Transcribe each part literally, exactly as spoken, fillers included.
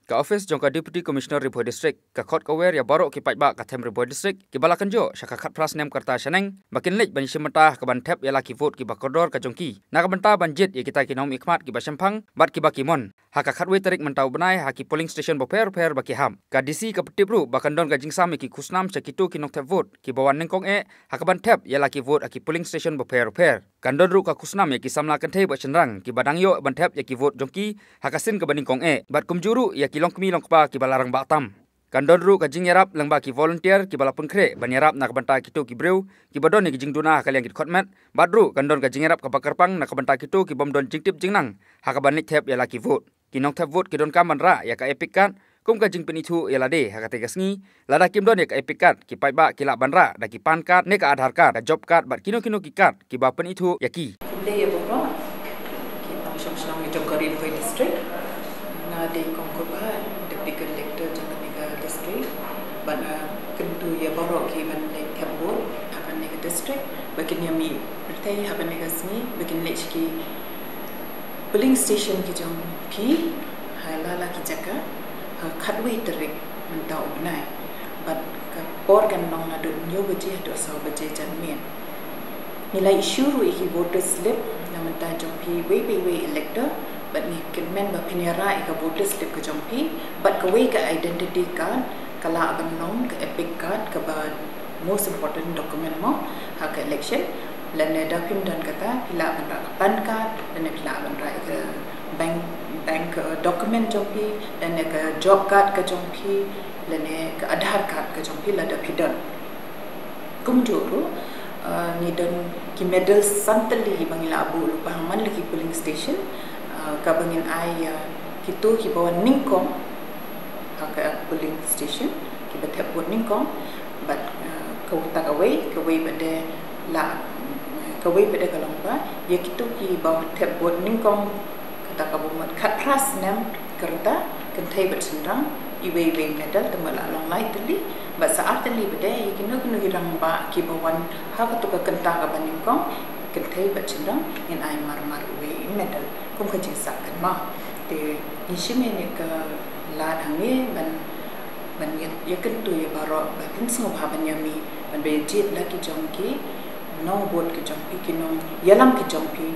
Ka office jong ka Deputy Commissioner Ri Bhoi District ka khot ka wer ïa baroh ki paidbah ka them Ri Bhoi District kiba la kynjoh sha ka khatphra snem ka rta shaneng ba kin leit ban ïashim bynta ha kaban thep ïa la ki vote kiba kordor ka jong ki na ka bynta ban jied ïa kita ki nongmihkhmat kiba shemphang bad kiba ki mon ha ka khatwei tarik mynta u bnai ha ki polling station bapher bapher ba ki hap. Ka D C ka pyntip ruh ba kan don ka jingsam ïa ki khusnam sha kito ki nongthep vote kiba wan nyngkong eh ha kaban thep ïa la ki vote ha ki polling station bapher bapher. Kan don ruh ka khusnam ïa ki samla kynthei bad shynrang kiba dang ïoh ban thep ïa ki vote jong ki ha ka sien kaba nyngkong eh bad kumjuh ruh ïa ki longkmie longkpa kiba la rangbah tam. Kan don ruh ka jingïarap lyngba ki volunteer kiba la pynkhreh ban ïarap na ka bynta kito ki briew kiba don ïa ki jingduna ha ka liang ki dkhot met bad ruh kan don ka jingïarap kaba kyrpang na ka bynta kito ki bym don jingtip jingnang ha kaban leit thep ïa la ki vote. Ki nongthep vote ki donkam ban rah ïa ka EPIC card kum ka jingpynithuh ïa lade ha katei ka sngi. Lada kim don ïa ka EPIC card ki paidbah ki lah ban rah da ki PAN card ne ka Aadhaar card, ka job card bad kino kino ki card kiba pynithuh ïa ki. Khublei ïa baroh ki nongshong shnong jong ka Ri Bhoi District. Nga dei Kong Kurbah, Deputy Collector jong kane ka district. Bad nga kyntu ïa baroh ki ban leit thep vote ha kane ka district ba kin ïa mih pyrthei ha kane ka sngi ba kin leit sha ki polling station ki jong phi ha la la ki jaka ha khatwei tarik mynta u bnai. Bad ka por kan long naduh hynñiew baje haduh saw baje janmiet. Ngi la issue ruh ïa ki voter slip na bynta jong phi iwei pa iwei elector bad ngi kyrmen ba phin ïa rah ïa ka voter slip ka jong phi bad kawei ka identity card ka lah ban long ka EPIC card kaba most important document mo ha ka election. Lane da phim don kata phi lah ban rah ka PAN card lane phi lah ban rah ka bank bank uh, document jong phi lane ka job card ka jong phi lane ka Aadhaar card ka jong phi lada phi don. Kumjuh ruh uh, ngi don ki medal san tylli ba ngi la buh lypa ha man la ki polling station uh, kaba ngin ai ïa kito kiba wan nyngkong ha ka polling station kiba thep vote nyngkong bad uh, kata kawei kawei ba dei la kawei ba dei ka long ba ïa kito kiba thep vote nyngkong kata kaba mut khatphra snem ka rta kynthei bad shynrang iwei iwei medal te ma la long lai tylli bad sa ar tylli ba dei ïa kino kino ki rangbah kiba wan ha kato ka kynta kaba nyngkong kynthei bad shynrang ngin ai mar mar iwei medal kum ka jingsah kan ma. Te ngi shim ïa ka lad hangne ban ban ïa kyntu ïa baroh ba phin sngewbha ban ïa mih ban ba ïa jied la ki jong ki nong vote ki jong phi ki nong ïalam ki jong phi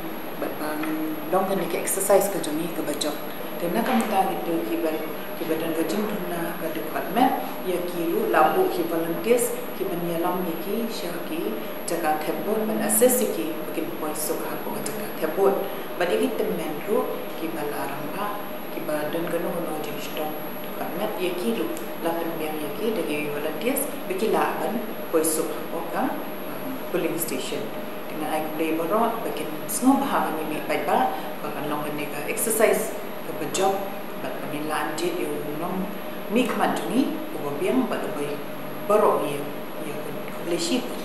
bad ba ngin long kane ka exercise ka jong ngi kaba jop. Te na ka bynta kito kiba kiba don ka jingduna ka dkhot met ïa ki ruh la buh ki volunteers kiba ïalam ïa ki sha ki jaka thep vote ban assist ïa ki ba kin poi suk hapoh ka jaka thep vote bad ïa ki tymmen ruh kiba la rangbah kiba don kano kano jingshitom dkhot met ïa ki ruh la pynbiang ïa ki da ki volunteers ba ki lah ban poi suk hapoh ka polling station. Te nga ai khublei baroh ba kin sngewbha ban ïa mih paidbah ba kan long kane ka exercise kaba jop bad ba ngin lah jied ïa u nongmihkhmat jong ngi uba biang bad uba baroh ïa ïa khublei shibun.